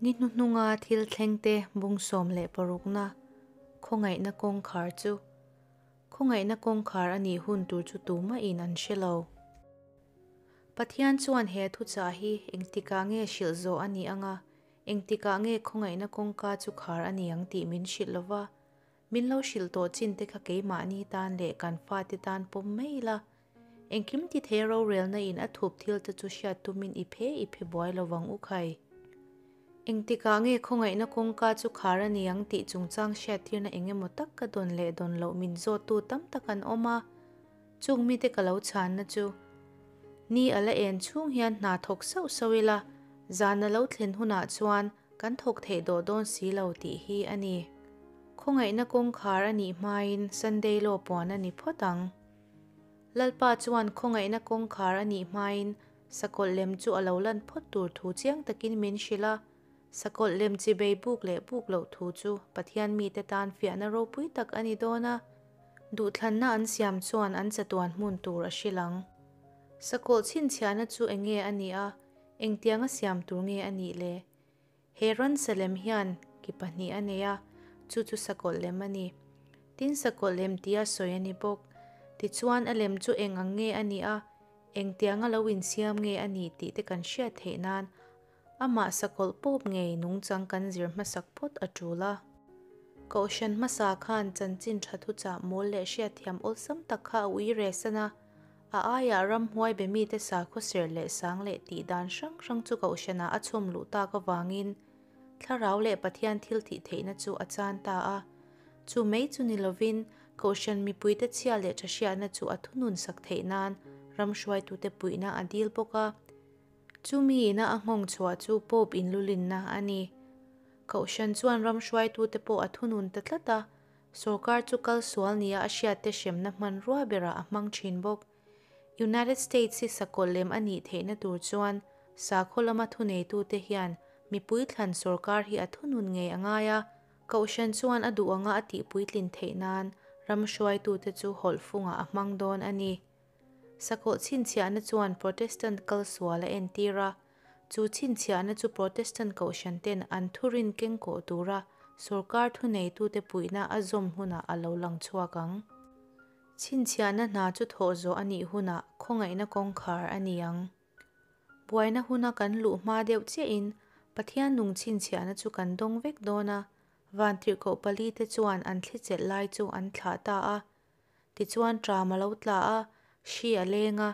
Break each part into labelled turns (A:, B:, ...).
A: Ni hnuhnunga thil thlengte bung 16na khawngaihna kawngkhar chu Khawngaihna kawngkhar a nih hun tur chu tumahin an hre lo. Pathian chuan he thuchah hi engtikah nge hrilh zawh a nih anga, engtikah nge khawngaihna kawngka chu khar a ni ang tih min hrilh lo va, min lo hrilh tawh chin te kha keimahni tan leh kan fate tan pawm mai ila, Engkim ti thei rorelna in a thup thil te chu hriat tumin i phe i phe buai lo vang u khai. Engtikah nge khawngaihna kawngka chu khar a ni ang tih chungchang hriattirna eng emaw tak ka dawn leh dawn loh min zawttu tam tak an awm a, chung mite ka lo chhanna chu ni a la en chhung hian hna thawk sauh sauh ila, zan a lo thlen hunah chuan kan thawk theih dawh dawn si lo tih hi a ni. Khawngaihna kawngkhar a nih hmain Sunday law puan a ni phawt ang. Lalpa chuan khawngaihna kawngkhar a nih hmain sakawlh lem chu a lo lan phawt tur thu chiang takin min hrilh a, sakawlh lem chibei buk leh buk loh thu chu Pathian mite tan fiahna ropui tak a ni dawn a, duhthlanna an siam chuan an chatuan hmun tur a hrilh ang. Sakawlh chhinchhiahna chu enge a nih a, engtianga siam tur nge a nih le? He ransa lem hian ki pahnih a nei a, chu chu sakawlh lem a ni. Tin, sakawlh lem tia sawi a ni bawk. Tichuan, a lem chu eng ang nge a nih a, engtianga lo insiam nge a nih tih te kan hriat theih nan amah sakawlh pawp ngei nungchang kan zir hmasak phawt a tul a. Kohhran hmasa khan chanchin tha thuchah mawl leh hriatthiam awlsam tak kha a ui resan a, A aiah ramhuai be mite sakhaw serh leh sang leh tih dan hrang hrang chu kohhranah a chhawm luh tak avangin Thlarau leh Pathian thil tih theihna chu a chan ta a. Chu mai chu ni lovin kohhran mipuite chhia leh tha hriatna chu a thunun sak theih nan ram hruaitute puihna a dil bawk a. Chumi ina a nghawng chhuah chu Pope inlulinna a ni. Kohhran chuan ram hruaitute pawh a thunun ta tlat a. Sorkar chu kal sual nia a hriatte hremna hmanrua berah a hmang thin bawk. United States hi sakawlh lem a nih theihna tur chuan sakhaw lama thuneitute hian mipui thlan sorkar hi a thunun ngei a ngai a, kohhran chuan a duh anga a tihpuitlin theih nan ram hruaitute chu hawlhfungah a hmang dawn a ni. Sakawlh chhinchhiahna chuan Protestant kal sual a entir a, Chu chhinchhiahna chu Protestant kohhran ten an thurin kengkawh tura sorkar thuneitute puihna a zawm hunah a lo lang chhuak ang. Chhinchhiahna hna chu thawh zawh a nih hunah khawngaihna kawngkhar a ni ang. Buaina huna kan luh hma deuh chiahin Pathian nung chhinchhiahna chu kan dawng vek dawn a, vantirhkoh palite chuan an thlichelh lai chu an thlah ta a. Tichuan ṭam a lo tla a, hri a leng a,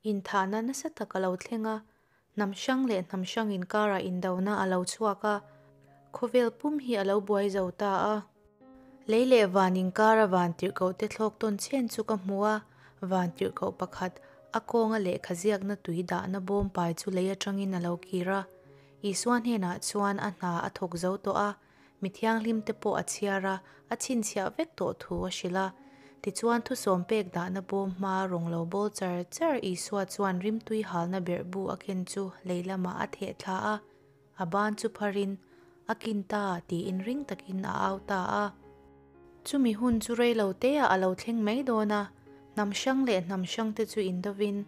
A: inthahna nasa tak a lo thleng a, hnam hrang leh hnam hrang inkarah indona a lo chhuak a, khawvel pum hi a lo buai zo ta a. Lei leh van inkara vantirhkohte thlawk tawn chhen chu ka hmu a, vantirhkoh pakhat a kawnga lehkha ziakna tui dahna bawm pai chu lei atangin a lo kir a, Isua hnenah chuan a hna a thawk zo tawh a, Mi thianghlimte pawh a chhiar a, a chhinchhiah vek tawh thu a hrilh a. Tichuan thusawm pek dahna bawm hmaa rawng lo bawl char char Isua chuan rimtui halna berh bu a ken chu lei lamah a theh thla a, a ban chu pharin, A kin ta, tiin ring takin a au ta a. Chumi hun chu rei lo teah a lo thleng mai dawn a, hnam hrang leh hnam hrangte chu indovin,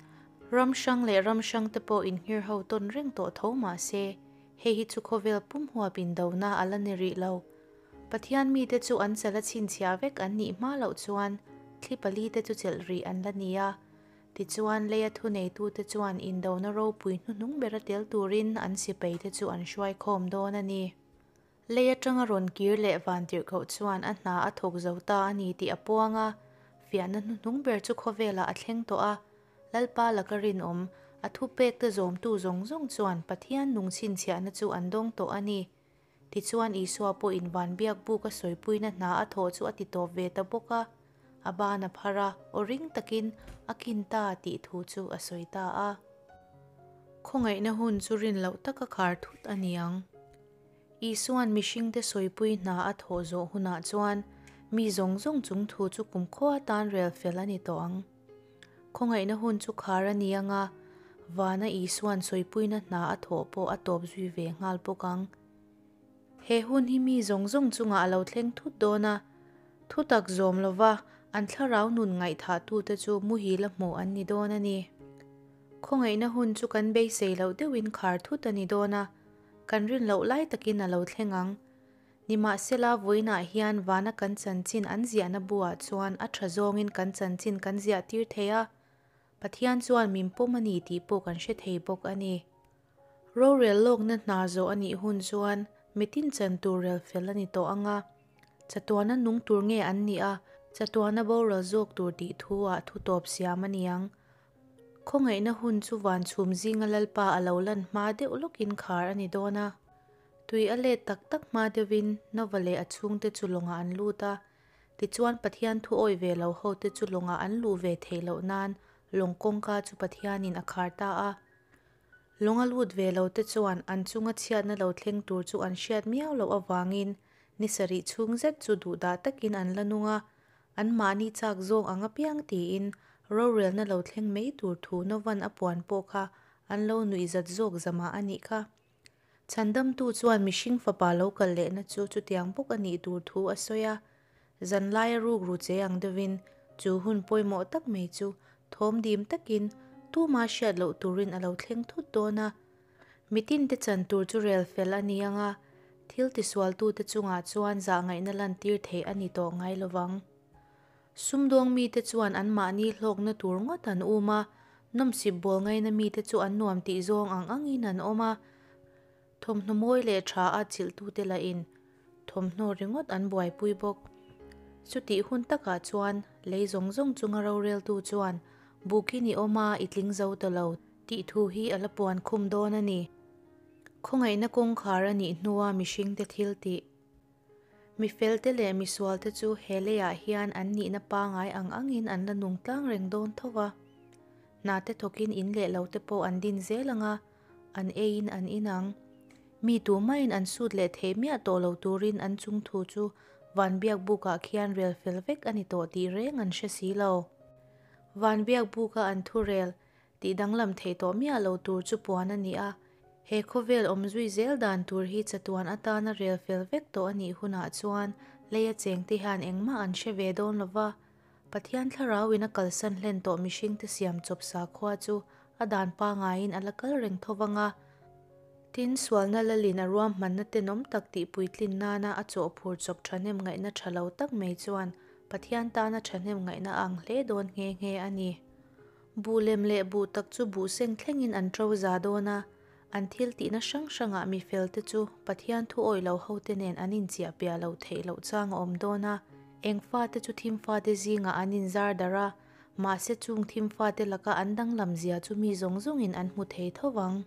A: ram hrang leh ram hrangte pawh inghirho tawn reng tawh tho mah se, Hei hi chu khawvel pum huap indona a la ni rih lo. Pathian mite chu an chala chhinchhiah vek an nih hma loh chuan thli pali te chu chelh rih an la ni a. Tichuan, leia thuneitute chuan indona ropui hnuhnung bera tel turin an sipai te chu an hruai khawm dawn a ni. Lei atanga rawn kir leh vantirhkoh chuan a hna a thawk zo ta a ni tih a puang a, fiahna hnuhnung ber chu khawvelah a thleng tawh a, Lalpa laka rinawm, a thupekte zawmtu zawng zawng chuan Pathian nung chhinchhiahna chu an dawng tawh a ni. Tichuan Isua pawhin van biak buk a sawipuina hna a thawh chu a ti tawp ve ta bawk a, a ban a phar a, aw ring takin a kin ta tih thu chu a sawi ta a. Khawngaihna hun chu rin loh taka khar thut a ni ang. Isua'n mihringte sawipui hna a thawh zawh hunah chuan mi zawng zawng chung thu chu kumkhua atan rel fel a ni tawh ang. Khawngaihna hun chu khar a ni ang a, vana Isua'n sawipuina hna a thawh pawh a tawp zui ve nghal bawk ang. He hun hi mi zawng zawng chungah a lo thleng thut dawn a, thutak zawm lova an thlarau nun ngaihthahtute chu muhil a hmuh an ni dawn a ni. Khawngaihna hun chu kan beisei loh deuhin khar thut a ni dawn a. Kan rin loh lai takin a lo thleng ang. Nimahsela, vawiinah hian vana kan chanchin an ziahna buah chuan a tha zawngin kan chanchin kan ziahtir thei a, Pathian chuan min pawm a ni tih pawh kan hre thei bawk a ni. Rorel lawkna hna zawh a nih hun chuan mitin chan tur rel fel a ni tawh ang a, chatuana nung tur nge an nih a, chatuana boral zawk tur tih thu ah thu tawp siam a ni ang. Khawngaihna hun chu van chhum zinga Lalpa a lo lan hma deuh lawkin khar a ni dawn a. Tui a let tak tak hma deuhin Nova leh a chhungte chu lawngah an lut a, Tichuan Pathian thu awih ve lo hote chu lawngah an luh ve theih loh nan lawng kawngka chu Pathianin a khar ta a. Lawng a lut ve lo te chuan an chunga chhiatna lo thleng tur chu an hriat miau loh avangin ni sarih chhung zet chu duhdah takin an la nung a, anmahni chak zawng ang apiang tiin rorelna lo thleng mai tur thu Novan a puan pawh kha an lo nuihzat zawk zamah a nih kha. Chhandamtu chuan mihring fapa lo kal lehna chu chutiang bawk a nih tur thu a sawi a. Zanlaia rukru che ang deuhin chu hun pawimawh tak mai chu thawm dim takin tuma hriat loh turin a lo thleng thut dawn a. Mitinte chan tur chu rel fel a ni ang a, thil tisualtute chungah chuan zahngaihna lantir theih a ni tawh ngai lovang. Sumdawng mite chuan anmahni hlawkna tur ngawt an um a, nawmsip bawl ngaina mite chu an nuam tih zawng ang angin an awm a, thawmhnaw mawi leh tha a chilhtute lahin thawmhnaw ringawt an buaipui bawk. Chutih hun takah chuan lei zawng zawng chunga roreltu chuan Bukin i awm a, i tling zo ta lo tih thu hi a la puan khum dawn a ni. Khawngaihna kawngkhar a nih hnua mihringte thil tih. Mi felte leh mi sualte chu he leiah hian an nihna pangai ang angin an la nung tlang reng dawn tho va. Hnate thawkin in leh lote pawh an din zel ang a, an eiin an in ang. Mi tumahin an sut leh theih miah tawh lo turin an chung thu chu van biak bukah khian rel fel vek a ni tawh tih reng an hre si lo. Van biak buka an thu rel Tih danglam theih tawh miah lo tur chu puan a ni a, he khawvel awm zui zel dan tur hi chatuan atana rel fel vek tawh a nih hunah chuan leia chengte hian engmah an hre ve dawn lo va, Pathian thlarauin a kalsan hlen tawh mihringte siam chawp sakhua chu a dan pangaiin a la kal reng tho vang a. Tin, sualna lalin a ruahmanna tenawm tak tihpuitlin nana a chawhphur chawp thahnem ngaihna tha lo tak mai chuan Pathian tana thahnem ngaihna a ang hle dawn nghe nghe a ni. Buh lem leh buh tak chu buh seng thlengin an ṭo za dawn a, an thil tihna hrang hrangah mi felte chu Pathian thu awih lo hote nen an inchiah piah loh theih loh chang a awm dawn a. Eng fate chu thim fate zingah an inzar darh a, mahse chung thim fate laka an danglam zia chu mi zawng zawngin an hmu thei tho vang.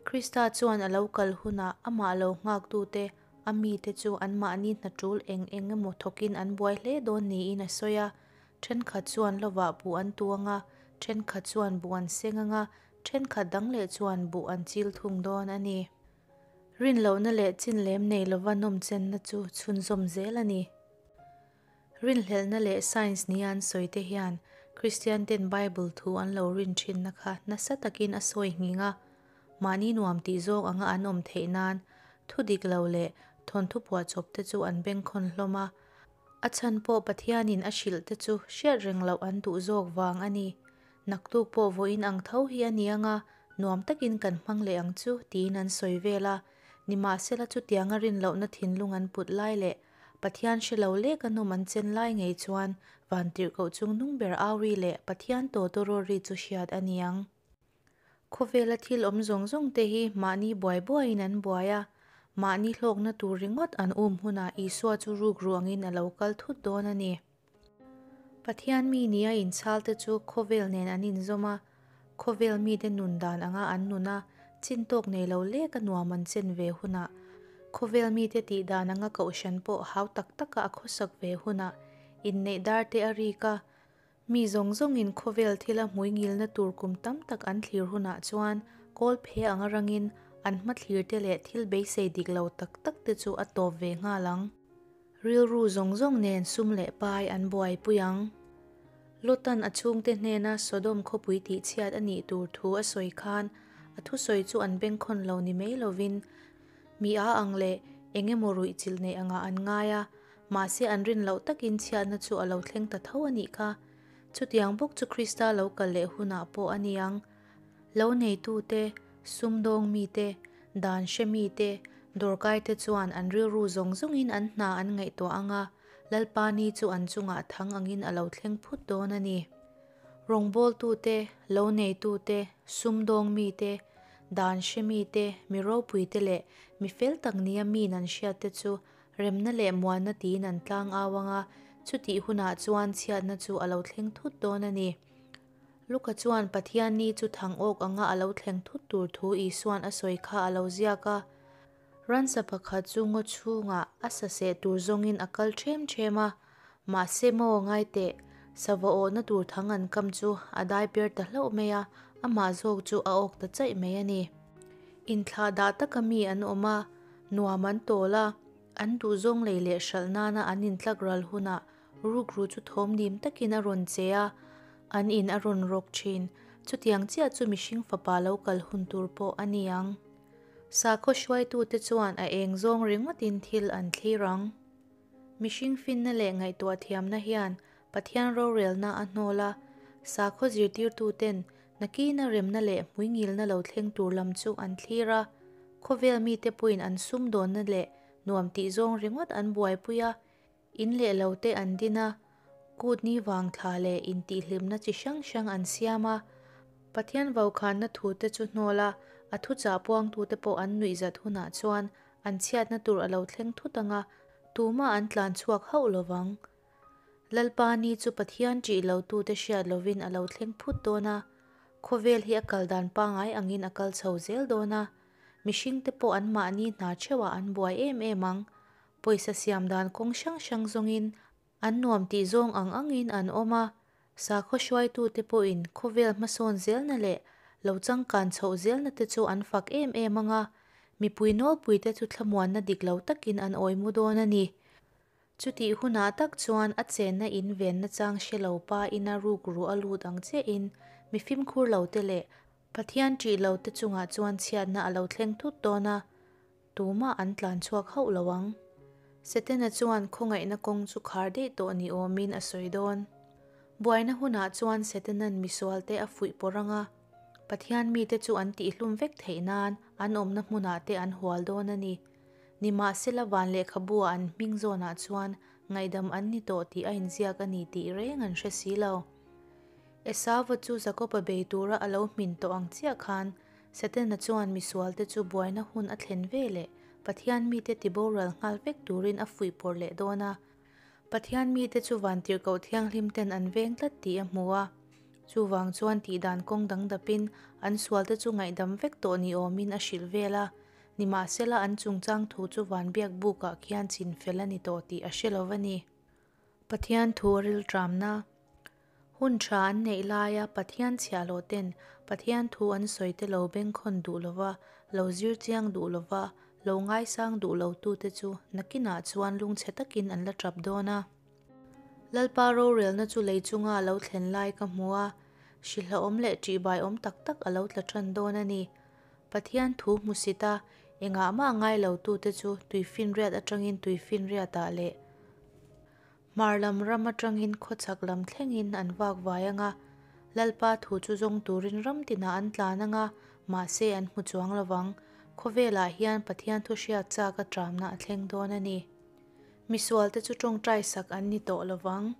A: Krista chuan a lo kal hunah amah lo nghaktute a mite chu anmahni hna ṭul eng eng emaw thawkin an buai hle dawn niin a sawi a, Thenkhat chuan lovah buh an tuang a, thenkhat chuan buh an seng ang a, thenkhat dang leh chuan buh an chil thung dawn a ni. Rinlohna leh chin lem nei lova nawmchenna chu chhunzawm zel a ni. Rinhlelhna leh science nia an sawi te hian Kristian ten Bible thu an lo rin thinna kha nasa takin a sawi nghing a, mahni nuam tih zawng anga an awm theih nan thu dik lo leh thawnthu phuahchawp te chu an bengkhawn hlawm a, A chhan pawh Pathianin a hrilh te chu hriat reng loh an duh zawk vang a ni. Naktuk pawh vawiin ang tho hi a ni anga, nuam takin kan hmang leh ang chu, tiin an sawi vel a. Nimahsela chutianga rin lohna thinlung an put lai leh Pathian hre lo lek a nawm an chen lai ngei chuan vantirhkoh chungnung ber Auri leh Pathian tawtawraw ri chu hriat a ni ang. Khawvela thil awm zawng zawng te hi mahni buai buaiin an buai a, mahni hlawkna tur ringawt an um hunah Isua chu ruk ruangin a lo kal thut dawn a ni. Pathian mi nia inchhal te chu khawvel nen an inzawm a, khawvel mite nun dan anga an nun a, chin tawk nei lo lek a nuam an chen ve hunah, khawvel mite tih dan anga kohhran pawh hau tak taka a khawsak ve hunah, inneih dar te a rik a, Mi zawng zawngin khawvel thila hmuingilna tur kum tam tak an thlir hunah chuan kawl phe anga rangin an hmathlir te leh thil beisei dik lo tak tak te chu a tawp ve nghal ang. Rilru zawng zawng nen sum leh pai an buaipui ang. Lotan a chhungte hnena Sodom khawpui tihchhiat a nih tur thu a sawi khan a thusawi chu an bengkhawn lo ni mai lovin mi a ang leh eng emaw ruihchilh nei angah an ngai a, Mahse an rin loh takin chhiatna chu a lo thleng ta tho a nih kha. Chutiang bawk chu Krista lo kal leh hunah pawh a ni ang. Lo neitute, sumdawng mite, Dan hre mite, dawrkaite chuan an rilru zawng zawngin an hna an ngaihtuah ang a, Lalpa ni chu an chungah thang angin a lo thleng phut dawn a ni. Rawngbawltute, lo neitute, sumdawng mite, dan hre mite, mi ropuite leh mi fel tak nia miin an hriatte chu remna leh muanna tiin an tlang au ang a, chutih hunah chuan chhiatna chu a lo thleng thut dawn a ni. Luka chuan Pathian ni chu thang awk anga a lo thleng thut tur thu Isua'n a sawi kha a lo ziak a. Ransa pakhat chu ngaw chhungah a sa seh tur zawngin a kal ṭhem ṭhem a, mahse maw ngai teh, sava awhna tur thang an kam chu a dai per ta hlauh mai a, amah zawk chu a awk ta chaih mai a ni. Inthlah dah taka mi an awm a, nuam an tawl a, an duhzawng lei leh hralh nana an intlak ral hunah Rukru chu thawm dim takin a rawn che a, an in a rawn rawk thin. Chutiang chiah chu mihring fapa lo kal hun tur pawh a ni ang. Sakhaw hruaitute chuan a eng zawng ringawtin thil an thlir ang. Mihring finna leh ngaihtuah thiamna hian Pathian rorelna a hnawl a, sakhaw zirtirtuten nakina remna leh hmuingilna lo thleng tur lam chu an thlir a, khawvel mite pawhin an sumdawnna leh nuam tih zawng ringawt an buaipui a, In leh lo te an din a, kut ni vang thla leh intihhlimna chi hrang hrang an siam a. Pathian vokhanna thu te chu hnawl a, a thuchah puangtute pawh an nuihzat hunah chuan an chhiatna tur a lo thleng thut ang a, tumah an tlan chhuak hauh lo vang. Lalpa ni chu Pathian ṭih lotute hriat lovin a lo thleng phut dawn a, khawvel hi a kal dan pangai angin a kal chho zel dawn a, mihringte pawh anmahni hna ṭheuhah an buai em em ang. Pawisa siam dan kawng hrang hrang zawngin an nuam tih zawng ang angin an awm a, sakhaw hruaitute pawhin khawvel hmasawn zelna leh lo changkan chhoh zelna te chu an fak em em ang a, mipui nawlpuite chu thlamuanna dik lo takin an awi mu dawn a ni. Chutih hunah tak chuan a chenna in venna chang hre lo pa ina ruk ruh a lut ang chiahin mi fimkhur lo te leh Pathian ṭih lo te chungah chuan chhiatna a lo thleng thut dawn a, Tumah an tlan chhuak hauh lo ang. Setana chuan khawngaihna kawng chu khar daih tawh ni awmin a sawi dawn. Buaina hunah chuan Setanan misualte a fuih pawr ang a, Pathian mite chu an tihhlum vek theih nan an awmna hmunah te an hual dawn a ni. Nimahsela van lehkhabu-ah an hming zawnah chuan ngaihdam an ni tawh tih a inziak a ni tih reng an hre si lo. Esauva chu Jakoba bei tura a lo hmin tawh ang chiah khan Setana chuan misualte chu buaina hun a thlen ve leh Pathian mite tiboral nghal vek turin a fuih pawr leh dawn a. Pathian mite chu vantirhkoh thianghlimten an veng tlat tih a hmu a. Chuvang chuan tihdan kawng dang dapin an sualte chu ngaihdam vek tawh ni awmin a hrilh vel a. Nimahsela an chungchang thu chu vanbiak bukah khian chinfel a ni tawh tih a hre lo va ni. Pathian thu a rilṭamna. Hun tha an neih laia Pathian chhiahhlawh ten Pathian thu an sawi te lo bengkhawn duh lova, lo zir chiang duh lova, lo ngaisang duh lo tute chu nakinah chuan lungchhe takin an la tap dawn a. Lalpa rorelna chu lei chunga a lo thlen lai ka hmu a, hrilhawm leh ṭihbaiawm tak tak a lo tla ṭan dawn a ni. Pathian thu hmusit a, engah mah ngai lo tute chu tuifinriat aṭangin tuifinriatah leh Hmar lam ram atangin khawchhak lam thlengin an vak vai ang a, Lalpa thu chu zawng turin ram tinah an tlan ang a, mahse an hmu chuang lo vang. Khawvelah hian Pathian thu hriat chak a tramna a thleng dawn a ni. Misualte chu tawngtai sak an ni tawh lo vang.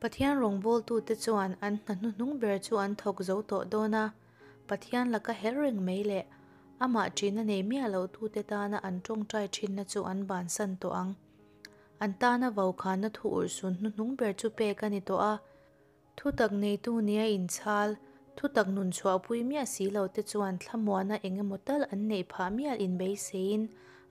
A: Pathian rawngbawltute chuan an hna hnuhnung ber chu an thawk zo tawh dawn a, Pathian laka her reng mai leh amah ṭihna nei miah lohtute tana an tawngtai ṭhinna chu an bansan tawh ang. An tana vaukhana thu urhsun hnuhnung ber chu pek a ni tawh a. Thutak neitu nia inchhal, thutak nun chhuahpui miah si lo te chuan thlamuana eng emaw tal an neih phah mial inbeiseiin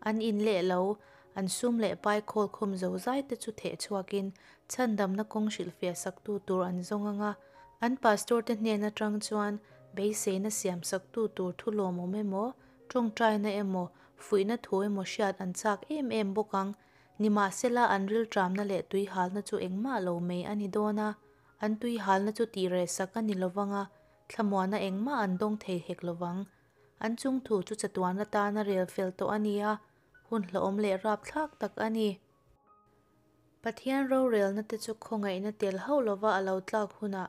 A: an in leh lo, an sum leh pai khawl khawm zo zai te chu theh chhuakin chhandamna kawng hrilhfiah saktu tur an zawng ang a. An pastor te hnen atang chuan beiseina siam saktu tur thu lawmawm emaw, tawngtaina emaw, fuihna thu emaw hriat an chak em em bawk ang. Nimahsela an rilṭamna leh tuihalna chu engmah lo mai a ni dawn a, an tuihalna chu tih reh sak a ni lovang a, thlamuana engmah an dawng thei hek lovang. An chung thu chu chatuan atana rel fel tawh a ni a, hun hlauhawm leh rapthlak tak a ni. Pathian rorelna te chu khawngaihna tel hauh lova a lo tlak hunah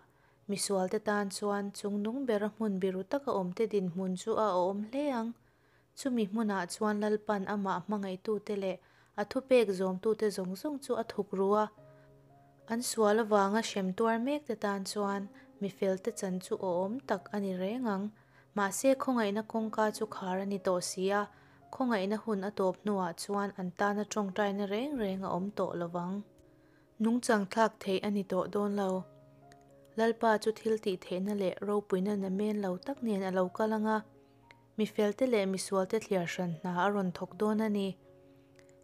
A: misualte tan chuan chungnung bera hmun biru taka awmte dinhmun chu a awm hle ang. Chumi hmunah chuan Lalpan amah hmangaihtute leh a thupek zawmtute zawng zawng chu a thukru a. An sual avanga hrem tuar mekte tan chuan mi felte chan chu awhawm tak a ni reng ang. Mahse khawngaihna kawngka chu khar a ni tawh si a, khawngaihna hun a tawp hnuah chuan an tana tawngtaina reng reng a awm tawh lovang. Nungchang thlak theih a ni tawh dawn lo. Lalpa chu thil tih theihna leh ropuina namen lo tak nen a lo kal ang a, mi felte leh misualte thliar hran hna a rawn thawk dawn a ni.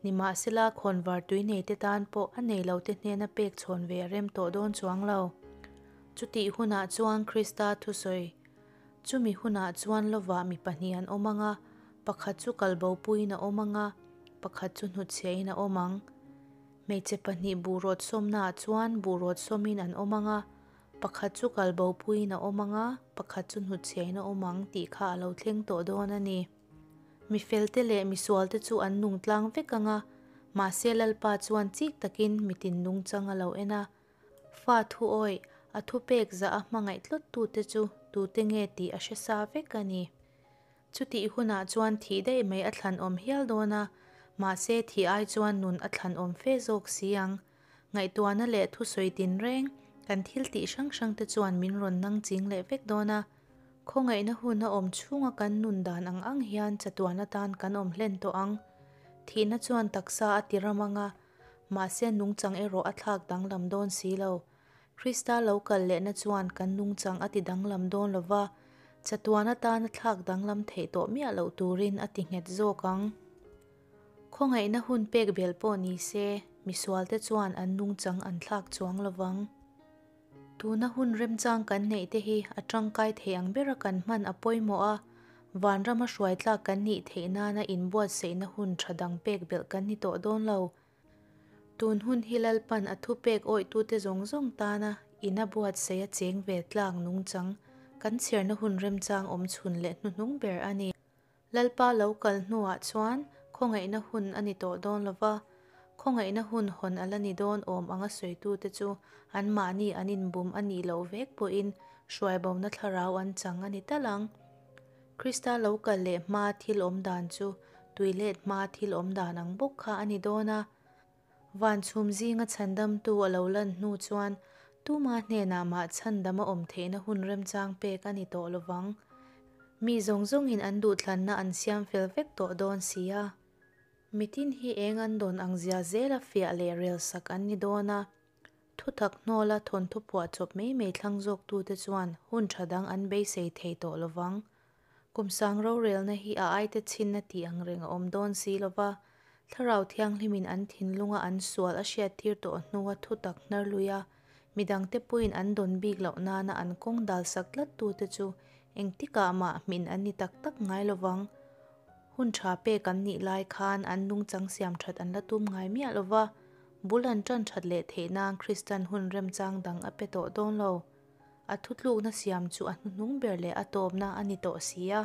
A: Nimahsela khawnvar tui neite tan pawh a nei lote hnena pek chhawn ve a rem tawh dawn chuang lo. Chutih hunah chuan Krista thusawi Chumi hunah chuan lovah mi pahnih an awm ang a, pakhat chu kalbopuiin a awm ang a, pakhat chu hnutchhiahin a awm ang. Hmeichhe pahnih buhrawt sawmnaah chuan buhrawt sawmin an awm ang a, pakhat chu kalbopuiin a awm ang a, pakhat chu hnutchhiain a awm ang tih kha a lo thleng tawh dawn a ni. Mi felte leh mi sualte chu an nung tlang vek ang a, mahse Lalpa chuan chik takin mitin nungchang a lo en a. Fa thu awih, a thupek zah a hmangaih tlattute chu tute nge tih a hre sa vek a ni. Chutih hunah chuan thih daih mai a thlanawm hial dawn a, mahse thih ai chuan nun a thlanawm fe zawk si ang. Ngaihtuahna leh thusawi tinreng, kan thil tih hrang hrangte chuan min rawn nang ching leh vek dawn a. Khawngaihna hun a awm chhunga kan nun dan ang ang hian chatuan atan kan awm hlen tawh ang. Thihna chuan taksa a ti ram ang a, mahse nungchang erawh a thlak danglam dawn si lo. Krista lo kal lehna chuan kan nungchang a ti danglam dawn lo va, chatuan atana thlak danglam theih tawh miah loh turin a ti nghet zawk ang. Khawngaihna hun pek belh pawh ni se, misualte chuan an nungchang an thlak chuang lo vang. Tuna hun remchang kan neih te hi a tangkai thei ang bera kan hman a pawimawh a, vanrama hruai tlak kan nih theih nana inbuatsaihna hun tha dang pek belh kan ni tawh dawn lo. Tun hun hi Lalpan a thupek awihtute zawng zawng tana ina buatsaih a cheng ve tlak nungchang kan chhiarna hun remchang awm chhun leh hnuhnung ber a ni. Lalpa lo kal hnuah chuan khawngaihna hun a ni tawh dawn lo va, khawngaihna hun hawn a la ni dawn awm anga sawitute chu anmahni an inbum a nih loh vek pawhin hruaibona thlarau an chang a ni tal ang. Krista lo kal leh hmaa thil awm dan chu tui let hmaa thil awm dan ang bawk kha a ni dawn a. Van chhum zinga chhandamtu a lo lan hnu chuan tuma hnenah mah chhandam a awm theihna hun remchang pek a ni tawh lovang. Mi zawng zawngin an duhthlanna an siam fel vek tawh dawn si a. Mitin hi eng an dawn ang zia zela fiah leh rel sak an ni dawn a. Thutak hnawla thawnthu phuah chawp mai mai thlang zawktute chuan hun tha dang an beisei thei tawh lovang. Kum sang rorelna hi a aite chhinna tih ang reng a awm dawn si lo va, Thlarau Thianghlimin an thinlunga an sual a hriattir tawh hnua thutak hnar lui a, midangte pawhin an dawn bik loh nana an kawng dal sak tlattute chu engtikah mah hmin an ni tak tak ngai lo vang. Hun tha pek an nih lai khan an nungchang siam that an la tum ngai miah lo va, bul an tan that leh theih nan Kristan hun remchang dang a pe tawh dawn lo. A thutlukna siam chu a hnuhnung ber leh a tawpna a ni tawh si a.